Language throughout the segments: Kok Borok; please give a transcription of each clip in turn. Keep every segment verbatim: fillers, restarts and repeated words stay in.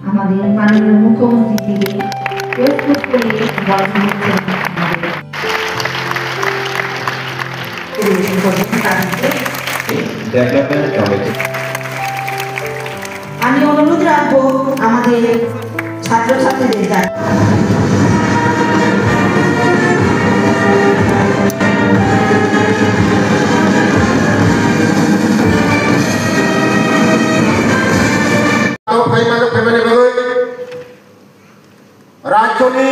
আমাদের মাননীয় মুখ্যমন্ত্রী থেকে রেসপেক্ট করে বলা হচ্ছে আমাদের পরিবেশন করবেন তাদেরকে। Development committee. আমি অনুরোধ রাখবো আমাদের ছাত্রছাত্রীদের যারা Tamo phaimani, phaimani bagwi rajyoni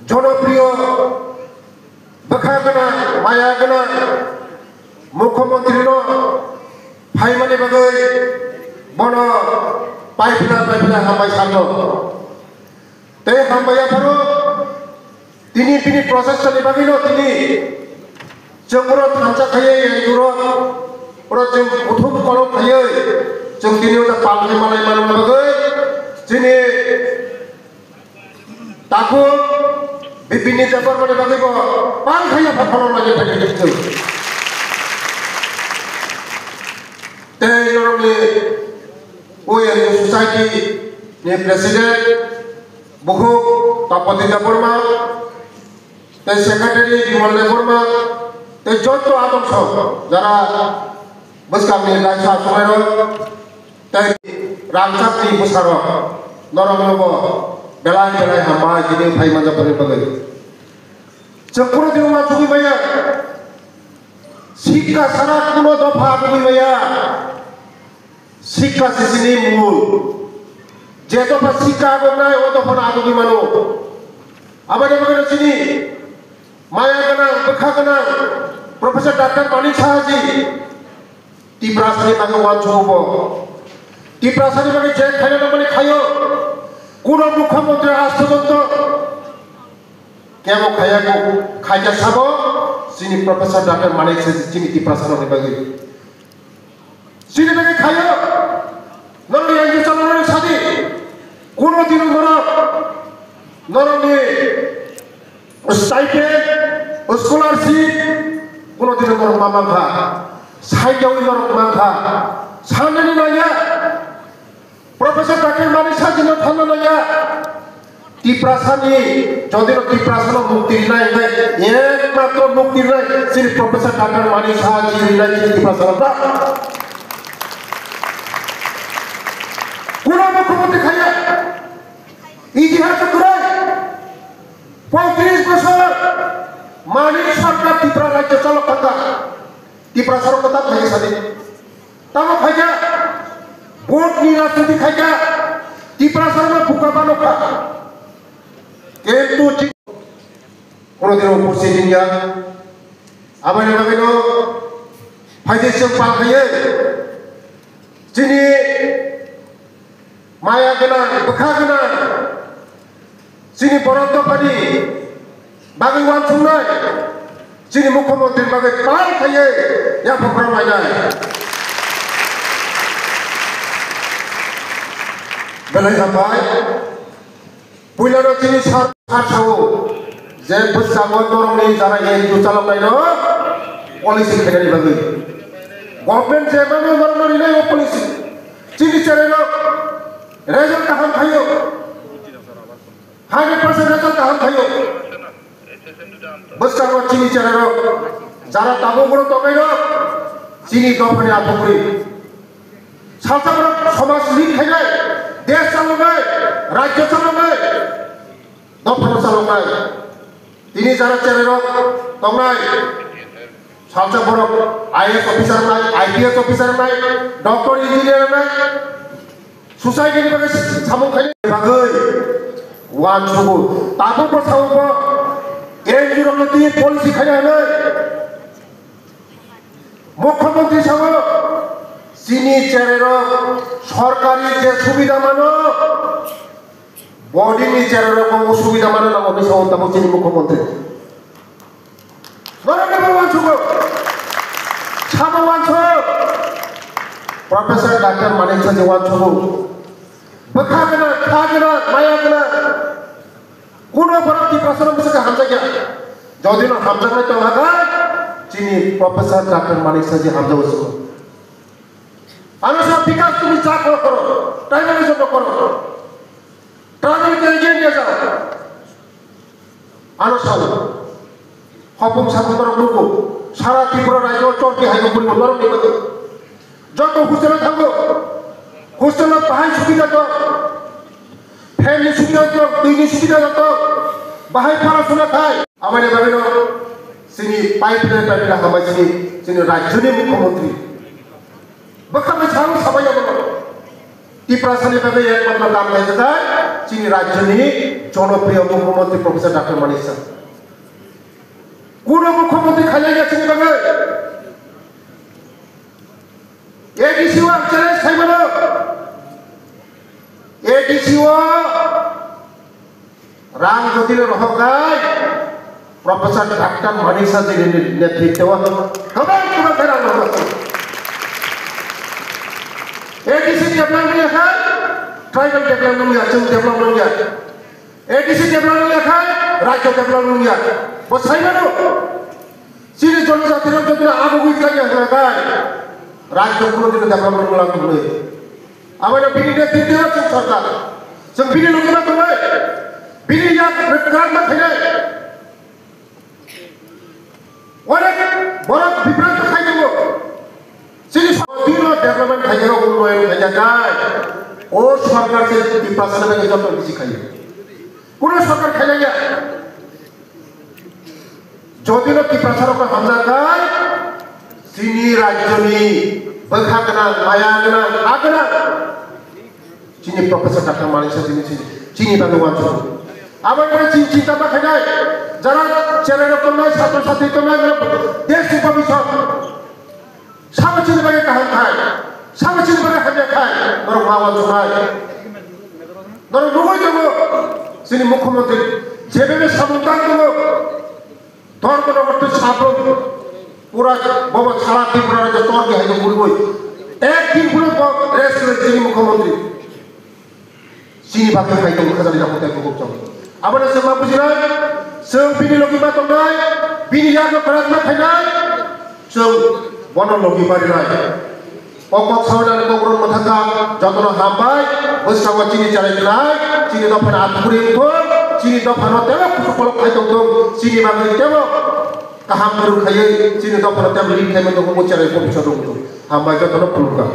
jonopriyo bwkha gwnang, maya gwnang mukhyamantri no phaimani bagwi bono paipla paipla hambai sakno. Tei hambai yapharo tini bini process ni bagwi no tini chwng oro thansa khaiwi oro chwng kuthum kolok khaiwi chwng tini oro pal khe manai manna bagwi chini Takhuk Bipin ni Debbarma ni bagwi bo pal khaiya pha khorang lagi phai khe chwng. Tei norokni O N G O society ni president bukhuk Tapati Debbarma, tei secretary Bimal Debbarma, tei joto adong sok jara bwskangni laisa sumairok. Tei rangchakni bwsarok norokno bo belai belai hambai tini phai manjakmani bagwi. Chwng kunu dino uansugwi maya, sikka sana kuno dopha abugwi maya, sikka sisini mul. Je dopha sikka agongnai, o dophano abugwi mano. Aboni bagwino chini maya gwnang, bwkha gwnang Professor Doctor Manik Saha ji Tiprasani bagwi uansukgo bo. Tiprasani bagwi je khaina nangmani khaio. Kuno mukhyamantri aaj porjonto kebo khaiya ko, khaija sabo chini Professor Doctor Manik Saha chini Tiprasani bagwi. Chini bagwi khaio. Norok yang jisa norok sadi. Kuno dino norok, norokni stipend, scholarship, kuno dino norok ma mankha. Saijawi norok mankha. Sanani nangya. Professor Doctor Manik Saha jino thanna nangya. Tiprasani, jodi no Tiprasano mukti rinai hwnkhe, ekmatro mukti rinai chini Professor Doctor Manik Saha ji rinai chini Tiprasano ta. Kuno mukhyamantri khaiya. Itihas kwrwi. Poitris bosor Manik Sarkar Tripura rajyo cholok thangkha. Tiprasarok kwtal khaikhe sadi. Tamo khaikha, vote ni rajniti khaikha, Tiprasarokno buka banokha. Kintu chi-, kono dino uposthit wngya. Aboni bagwino phaidi chwng pal khaiwi chini maya gwnang, bwkha gwnang, chini borok dophani bagwi uansuknai, chini mukhyamantri bagwi pal khaiwi yapha phwrwng lainai. Belai hambai. Puilano chini sar, sar sao je bwskango norokni jara N G O chaloknaino policy khainani bagwi. Government je mano norokno rinai o policy. Chini cherairok result kaham khaio. Hundred percent result kaham khaio. Bwskango chini cherairok jara tabuk borok tongnairok chini dophani aphukri. Salsa borok somaj lead khainai, desh chaloknai, rajyo chaloknai, dophano chaloknai. Tini jara cherairok tongnai, salsa borok I A S officer wngnai, I P S officer wngnai, doctor, engineer wngnai, society ni bagwi samung khainai bagwi uansugo. Tabukbo sabugo N G O rokno twi policy khaina hwnwi. Mukhyamantri sao, chini cherairok sorkari je subida mano, bodini cherairok bo subida mano nango hinwi sao tamo chini mukhyamantri. Norokni bo uansugo, sabo uansugo. Professor Doctor Manik Saha je uansugo. Bwkha gwnang, kha gwnang, maya gwnang. Kuno borok Tiprasano bwswk khe hamjakya. Jodi no hamjaknai tong kha, chini Professor Doctor Manik Saha ji hamjagwi sugo. Ano sa bikas tumi cha koro koro, tribalism no koro. Tribal ke agent ya jao. Ano sa hopung sapung norok nugo. Sara Tripura rajyo chorki hai ko puribo norok ni bagwi. Joto hostel o thango. Hostel o bahai subida tong. Fan ni subida tong, twi ni subida tong. Bahai pora suna khai. Aboni bagwi no chini pipeline pipeline hambai chini, chini rajyoni mukhyamantri. Bwkha bai sao sabai abono. Tiprasani bagwi ekmatro kam khaijak chini rajyoni jonopriyo mukhyamantri Professor Doctor Manik Saha. Kuno mukhyamantri khailaiya chini bagwi. A D C o ang challenge khaimano. A D C o rang jodi no rohor khai, Professor Doctor Manik Saha ji ni netritwo o kwbang kwbang khe rang rohor. A D C develop wngya khai, tribal develop wngya, chwng develop wngya. A D C develop wngya khai, rajyo develop wngya. Bo saimano. Chini jonojati rok jodi no abugwi khlaiya hwnkha khe, rajyo kuno dino development wnglang hwnwi. Abono bini netritwo chwng sorkar. Chwng bini logi ma tongnai. Bini yak rwkrak ma khainai. Onek borok bibrang khai tongo. Chini sorkar dino development khaijak, unnoyon khaijak khe, o sorkar se Tiprasa ni bagwi joto bisi khaio. Kuno sorkar khailaiya. Jodi no Tiprasa rok hamjak khai, chini rajyoni bwkha gwnang, maya gwnang, ha gwnang. Chini Professor Doctor Manik Saha chini, chini, chini bagwi uansukgo. Aboni bagwi chini chinta ma khainai, jara cherai rok tongnai, satro satri tongnai, borok desh ni bhobishyot. Sabo chini bagwi kaham khai, sabo chini bagwi hamya khai, norok ma uansuknai. Norok nugwi tongo, chini mukhyamantri jebebe samung tang tongo, Dhormo nogor twi sabung pura bobo sara Tripura rajyo torki hai tong puriwi. Ek din phuru bo rest rwi chini mukhyamantri. Chini bagwi hai tong khajani rok tei bukuk chong. Abono chwng ma bujinai, chwng bini logi ma tongnai, bini yakno kwrak ma khainai, chwng bono logi ma rinai. O kok sawi nani kok rwng mwthangkha, jotono hambai, bwskango chini cherai khlai, chini dophano athukuri wngthung, chini dophano tebo kuchuk kolok khai tongthung, chini bagwi tebo kaham kwrwng khaiwi, chini dophano tebo lead khaima tongthung, bo cherai kok bisa tongthung. Hambai jotono khulumkha.